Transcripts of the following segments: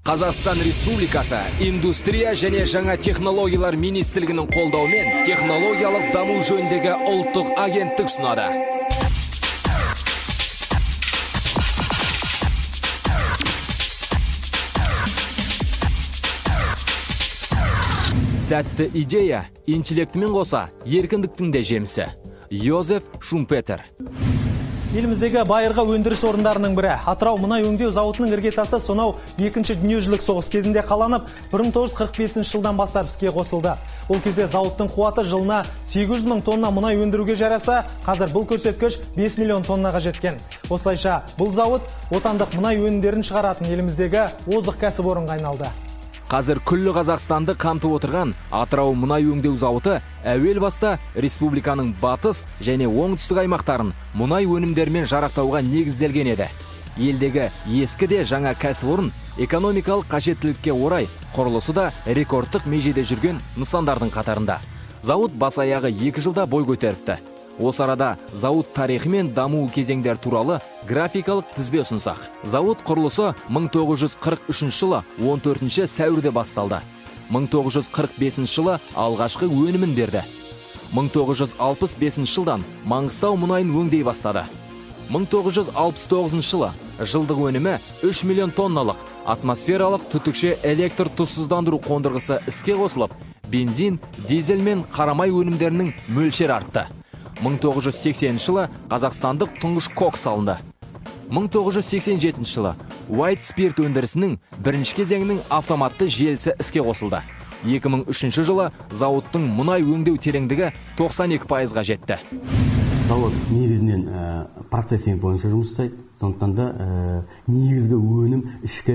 Қазақстан Республикасы Индустрия және жаңа технологиялар министрлігінің қолдауымен технологиялық даму жөніндегі ұлттық агенттік ұсынады. Сәтті идея интеллектімен қоса еркіндіктің де жемісі. Йозеф Шумпетер. Еліміздегі байырғы өндіріс орындарының бірі. Атырау мұнай өңдеу зауытының іргетасы сонау екінші дүниежүзілік соғыс кезінде қаланып, 1945 жылдан бастап іске қосылды. Ол кезде зауыттың қуаты жылына 800 мың тонна мұнай өндіруге жараса, қазір бұл көрсеткіш 5 миллион тоннаға жеткен. Осылайша бұл зауыт отандық мұнай өнімдерін шығаратын еліміздегі озық кәсіпорынға айналды. Қазір күллі Қазақстанды қамтып отырған Атырау мұнай өңдеу зауыты әуел баста республиканың батыс және оңтүстік аймақтарын мұнай өнімдерімен жарақтауға негізделген еді. Елдегі ескі де жаңа кәсіпорын экономикалық қажеттілікке орай құрылысы да рекордтық межеде жүрген нысандардың қатарында. Зауыт бас аяғы 2 жылда бой көтеріпті. Осы арада зауыт тарихы мен даму кезеңдері туралы графикалық тізбе ұсынсақ. Зауыт құрылысы 1943 жылы 14 сәуірде басталды. 1945 жылы алғашқы өнімін берді. 1965 жылдан Маңғыстау мұнайын өңдей бастады. 1969 жылы жылдық өнімі 3 миллион тонналық атмосфералық түтікше электр тұзсыздандыру қондырғысы іске қосылып, бензин, дизель мен қарамай өнімдерінің мөлшері артты. 1980 жылы қазақстандық тұңғыш кокс салынды. 1987 жылы White Spirit өндірісінің бірінші кезеңінің автоматты желісі іске қосылды. 2003 жылы зауыттың мұнай өңдеу тереңдігі 92%-ға жетті. Зауыт негізінен процессинг бойынша жұмыс жасайды, сондықтан да негізгі өнім ішкі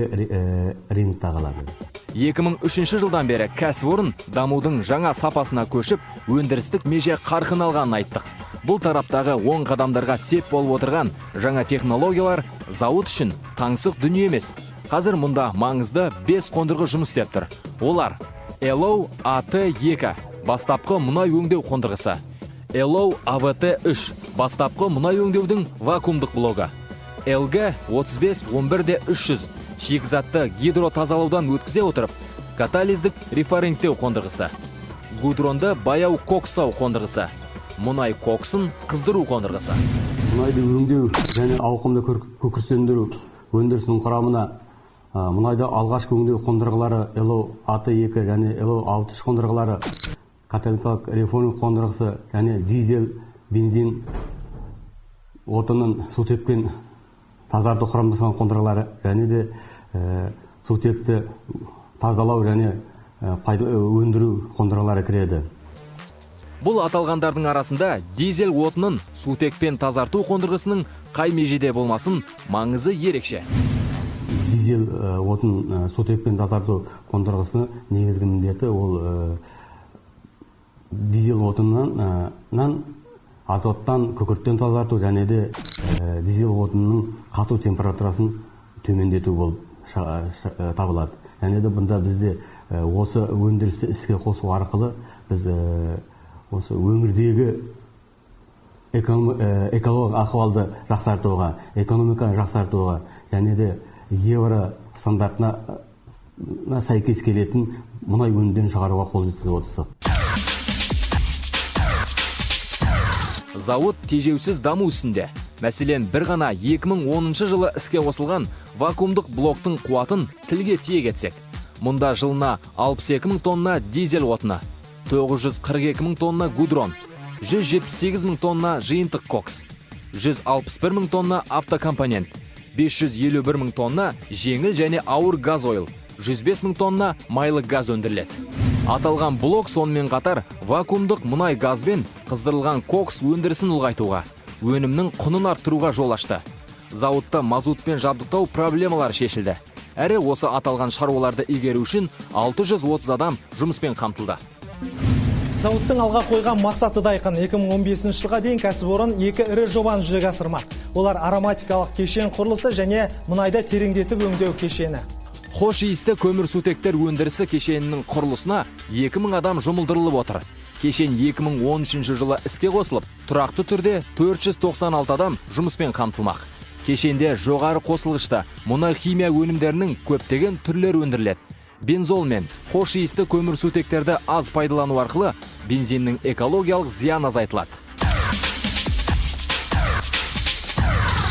рынокта қалады. 2003 жылдан бері кәсіпорын дамудың жаңа сапасына көшіп, өндірістік меже қарқын алғанын айттық. Бұл тараптағы оң қадамдарға сеп болып отырған жаңа технологиялар зауыт үшін таңсық дүние емес. Қазір мұнда маңызды 5 қондырғы жұмыс істеп тұр. Олар LO AT2 бастапқы мұнай өңдеу қондырғысы, LO AVT3 бастапқы мұнай өңдеудің вакуумдық блогы, LG 3511-300 шикізатты гидротазалаудан өткізе отырып, катализдік рефарингтеу қондырғысы, гудронды баяу кокстау қондырғысы, мұнай коксын қыздыру қондырғысы. Мұнайды өңдеу және ауқымды күкірттендіру өндірісінің құрамына мұнайды алғашқы өңдеу қондырғылары LO AT2 және LO AT3 қондырғылары, каталитикалық реформинг қондырғысы және дизель, бензин отынын сутекпен тазарту құрамдасқан қондырғылары және де сутекті тазалау және өндіру қондырғылары кіреді. Бұл аталғандардың арасында дизель отынын сутекпен тазарту қондырғысының қай межеде болмасын маңызы ерекше. Дизель отын сутекпен тазарту қондырғысының негізгі міндеті ол дизель отынынан азоттан, күкірттен тазарту және де дизель отынының қату температурасын төмендету болып табылады. Және де бұнда бізде осы өндірісті іске қосу арқылы біз осы өңірдегі экологиялық ахуалды жақсартуға, экономиканы жақсартуға және де евро стандартына сәйкес келетін мұнай өнімдерін шығаруға қол жеткізіп отырсық. Зауыт тежеусіз даму үстінде. Мәселен, бір ғана 2010 жылы іске қосылған вакуумдық блоктың қуатын тілге тиек етсек. Мұнда жылына 62 мың тонна дизель отыны, 942 мың тонна гудрон, 178 мың тонна жиынтық кокс, 161 мың тонна автокомпонент, 551 мың тонна жеңіл және ауыр газойл, 105 мың тонна майлы газ өндіріледі. Аталған блок сонымен қатар вакуумдық мұнай газбен қыздырылған кокс өндірісін ұлғайтуға, өнімнің құнын арттыруға жол ашты. Зауытта мазутпен жабдықтау проблемалары шешілді. Әрі осы аталған шаруаларды игеру үшін 630 адам жұмыспен қамтылды. Зауыттың алға қойған мақсаты да айқын. 2015 жылға дейін кәсіпорын екі ірі жобаны жүзеге асырмақ. Олар ароматикалық кешен құрылысы және мұнайды тереңдетіп өңдеу кешені. Хош иісті көмірсутектер өндірісі кешенінің құрылысына 2000 адам жұмылдырылып отыр. Кешен 2013 жылы іске қосылып, тұрақты түрде 496 адам жұмыспен қамтылмақ. Кешенде жоғары қосылғышты мұнай химия өнімдерінің көптеген түрлері өндіріледі. Бензол мен хош иісті көмірсутектерді аз пайдалану арқылы бензиннің экологиялық зияны азайтылады.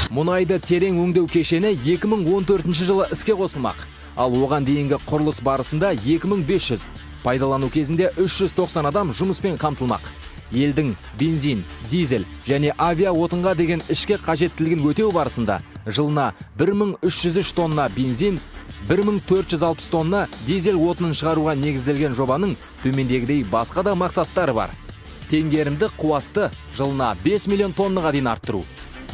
Мұнайды терең өңдеу кешені 2014 жылы іске қосылмақ. Ал оған дейінгі құрылыс барысында 2500, пайдалану кезінде 390 адам жұмыспен қамтылмақ. Елдің бензин, дизель және авиа отынға деген ішкі қажеттілігін өтеу барысында жылына 1303 тонна бензин, 1460 тонна дизель отынын шығаруға негізделген жобаның төмендегідей басқа да мақсаттары бар. Теңгерімді қуатты жылына 5 миллион тоннаға дейін арттыру,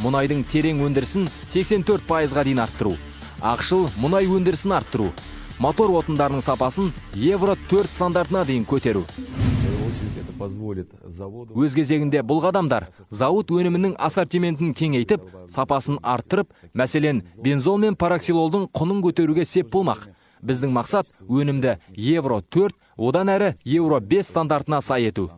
мұнайдың терең өндірісін 84%-ға дейін арттыру, ақшыл мұнай өндірісін арттыру, мотор отындарының сапасын Евро 4 стандартына дейін көтеру. Өз кезегінде бұл қадамдар зауыт өнімінің ассортиментін кеңейтіп, сапасын арттырып, мәселен, бензол мен параксилолдың құнын көтеруге сеп болмақ. Біздің мақсат өнімді Евро 4, одан әрі Евро 5 стандартына сай ету.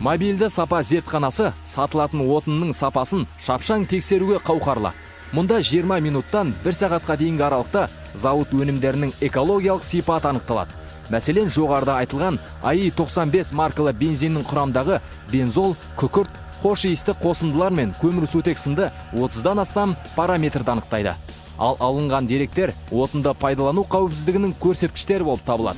Мобильді сапа зертханасы сатылатын отынның сапасын шапшаң тексеруге қауқарлы. Мұнда 20 минуттан 1 сағатқа дейінгі аралықта зауыт өнімдерінің экологиялық сипаты анықталады. Мәселен, жоғарыда айтылған АИ 95 маркалы бензиннің құрамдағы бензол, күкірт, хош иісті қосындылар мен көмірсутек сынды 30-дан астам параметрді анықтайды. Ал алынған деректер отынды пайдалану қауіпсіздігінің көрсеткіштері болып табылады.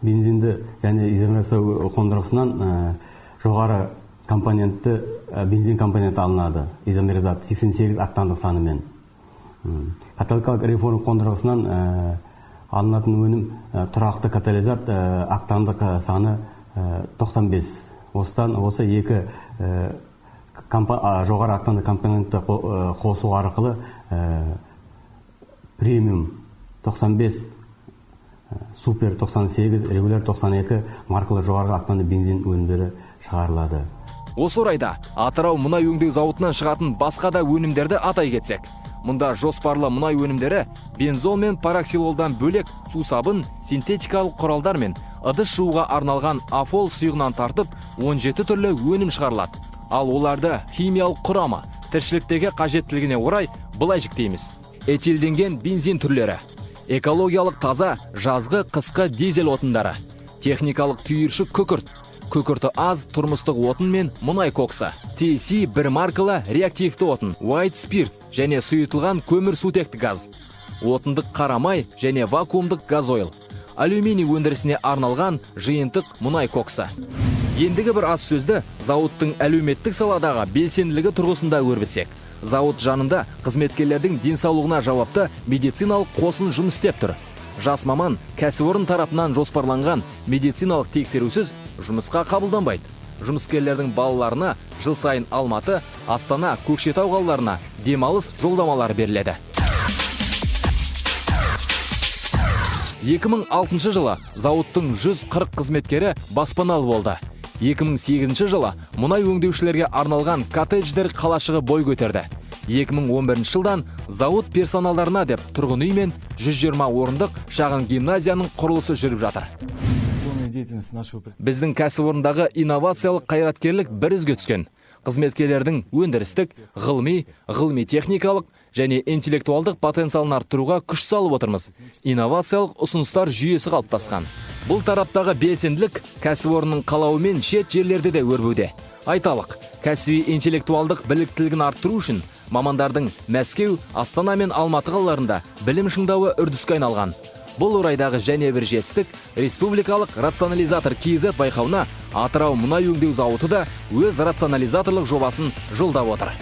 Бензинді және изомерация қондырғысынан жоғары компонентті бензин компоненті алынады. Изомеризат 88 октандық санымен. Каталитикалық реформ қондырғысынан алынатын өнім тұрақты катализат октандық саны 95. Осыдан осы екі жоғары октанды компонентті қосу арқылы премиум 95, супер 98, регуляр 92 маркалы жоғарғы октанды бензин өнімдері шығарылады. Осы орайда Атырау мұнай өңдеу зауытынан шығатын басқа да өнімдерді атай кетсек. Мұнда жоспарлы мұнай өнімдері бензол мен параксилолдан бөлек сусабын, синтетикалық құралдар мен ыдыс жууға арналған афол сұйығынан тартып 17 түрлі өнім шығарылады. Ал оларды химиялық құрамы, тіршіліктегі қажеттілігіне орай былай жіктейміз. Этилденген бензин түрлері, экологиялық таза жазғы қысқы дизель отындары, техникалық түйіршік күкірт, күкірті аз тұрмыстық отын мен мұнай коксы, TC бір маркалы реактивті отын, white spirit және сұйытылған көмірсутекті газ, отындық қарамай және вакуумдық газойл, алюминий өндірісіне арналған жиынтық мұнай коксы. Ендігі бір аз сөзді зауыттың әлеуметтік саладағы белсенділігі тұрғысында өрбітсек. Зауыт жанында қызметкерлердің денсаулығына жауапты медициналық қосын жұмыс істеп тұр. Жас маман кәсіпорын тарапынан жоспарланған медициналық тексерусіз жұмысқа қабылданбайды. Жұмыскерлердің балаларына жыл сайын Алматы, Астана, Көкшетау қалаларына демалыс жолдамалары беріледі. 2006 жылы зауыттың 140 қызметкері баспаналы болды. 2008 жылы мұнай өңдеушілерге арналған коттедждер қалашығы бой көтерді. 2011 жылдан зауыт персоналдарына деп тұрғын үй мен 120 орындық шағын гимназияның құрылысы жүріп жатыр. Біздің кәсіпорындағы инновациялық қайраткерлік бір ізге түскен. Қызметкерлердің өндірістік, ғылыми, ғылыми-техникалық және интеллектуалдық потенциалын арттыруға күш салып отырмыз. Инновациялық ұсыныстар жүйесі қалыптасқан. Бұл тараптағы белсенділік кәсіпорынның қалауымен шет жерлерде де өрбуде. Айталық, кәсіби интеллектуалдық біліктілігін арттыру үшін мамандардың Мәскеу, Астана мен Алматы қалаларында білім шыңдауы үрдіске айналған. Бұл орайдағы және бір жетістік республикалық рационализатор KZ байқауына Атырау мұнай өңдеу зауыты да өз рационализаторлық жобасын жолдап отыр.